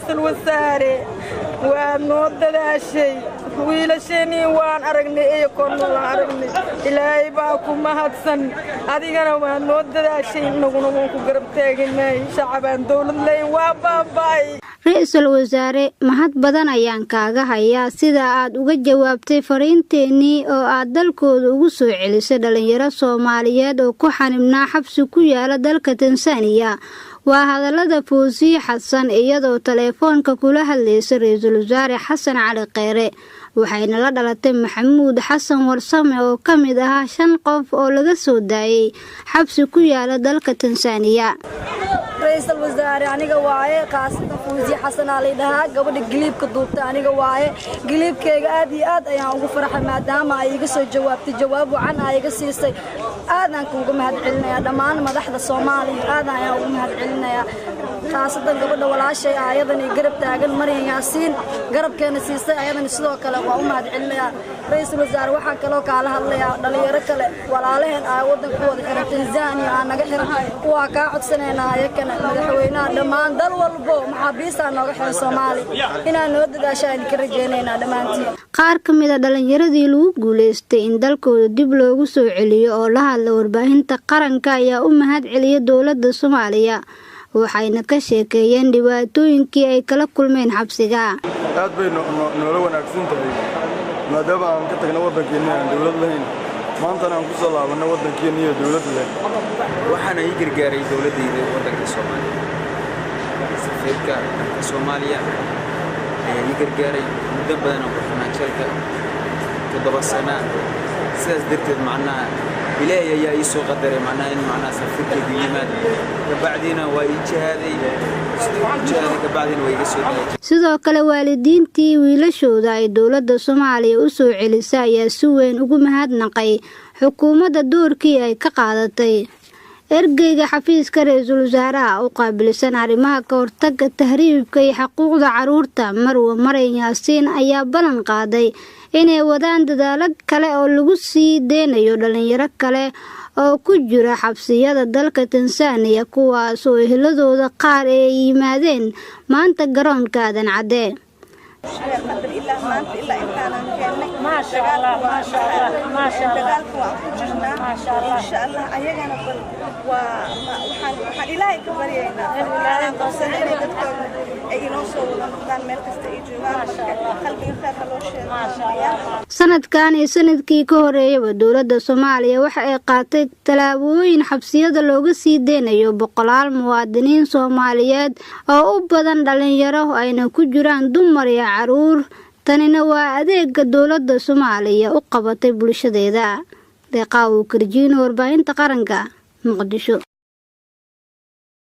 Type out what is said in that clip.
Ra'iisul wasaare, waad noo dadaashay. Wiilasheenii waan aragnay, eyakoonna waan aragnay. Ilaahay baa ku mahadsan. Adigana waad noo dadaashay, inaguna waan ku garab taaganahay. Shacabaan dowlad layn waa baaba'ay. Ra-iisul wasaare, mahad badan ayaan kaaga hayaa sida aad uga jawaabtay fariinteennii oo aad dalkooda ugu soo celisay dhalinyaro Soomaaliyeed oo ku xanibnaa xabsi ku yaala dalka Tansaaniya. Waa hadallada Fawsiye Xasan iyadoo teleefoonka kula hadlaysa Ra-iisul Wasaare Xasan Cali Kheyre. Waxayna la dhalatay Maxamuud Xasan Warsame oo ka mid ahaa 5 qof oo laga soo daayay xabsi ku yaala dalka Tansaaniya. Ra'iisul wasaare, aniga waaye qaasatan Fawsiye Xasan aa laydhahaa, gabadha giliibka duubta aniga waaye. Giliibkayga aad iyo aad ayaan ugu farxay maadaama ay iga soo jawaabtay, jawaab wacan ay iga siisay. Aad aan kuuga mahad celinayaa dhammaan madaxda Soomaaliya, aad ayaan ugu mahad celinayaa, khaasatan gabadha walaashay ayadan iyo garab taagan Maryan Yaasiin, garabkeena siisay, ayadana sidoo kale waa u mahad celinayaa. Ra'iisul wasaare, waxaan kaloo kaala hadlayaa dhalinyaro kale walaalaheen aa waddanka ku wada xiran Tanzania aa naga xiran. Waa kaa codsanaynaa ayakana, madaxweynaha, dhammaan dal walbo maxaabiistaa nooga xiran Soomaali inaa noo dadaashaa idinka rajaynaynaa dhammaantiin. Qaar ka mid a dhalinyaradii lagu guuleystay in dalkooda dib loogu soo celiyo oo la hadla warbaahinta qaranka ayaa u mahad celiyay dowladda Soomaaliya, waxayna ka sheekeeyeen dhibaatooyinkii ay kala kulmeen xabsiga. Aad bay noola wanaagsan tahay maadaama aan ka tagna waddankeenni aan dowlad lahayn, maantana aan ku soo laabanno waddankeenni iyo dowlad leh. Waxaana ii gargaaray dowladdayda waddanka Soomaaliya, safiirka dalka Soomaaliya ayaa ii gargaaray. Muddo badan aan ku xirnaa jeelka, 7 sana. Sidaas darteed macnaha Ilaahay ayaa ii soo qadaray macnaha in macnaha safiirkaygu yimaado, kabacdiina waa ii jihaaday. Sidii u jihaaday kabacdiina waa iga soo daayay. Sidoo kale waalidiintii wiilashooda ay dowladda Soomaaliya u soo celisay ayaa si weyn ugu mahadnaqay xukuumadda doorkii ay ka qaadatay. Ergeyga xafiiska ra-iisul wasaaraha u qaabilsan arrimaha ka hortagga tahriibka iyo xuquuqda carruurta, Marwe Maryan Yaasiin, ayaa ballan qaaday inay wadaan dadaalo kale oo lagu sii deynayo dhalinyaro kale oo ku jira xabsiyada dalka Tansaaniya, kuwaas oo eheladooda qaar ay yimaadeen maanta garoonka Aadan Cadde. Ilaa maanta ilaa intaanan keennay dagaalka waan ku jirnaa, insha Allah. Ayagana bal waa waxaan Ilaahay ka baryaynaa aan qabsana inay dadkooda ay inoo soo wada noqdaan meel kasta ay joogaan. Marka qalbiga kheerka loo sheego. Sanadkan iyo sanadkii ka horeeyaba dowladda Soomaaliya waxa ay qaatay tallaabooyin xabsiyada looga sii deynayo boqolaal muwaadiniin Soomaaliyeed oo u badan dhalinyaro, ayna ku jiraan dumar iyo caruur. Tanina waa adeega dowladda Soomaaliya u qabatay bulshadeeda. Deeqaawo Karjiino, warbaahinta qaranka, Muqdisho.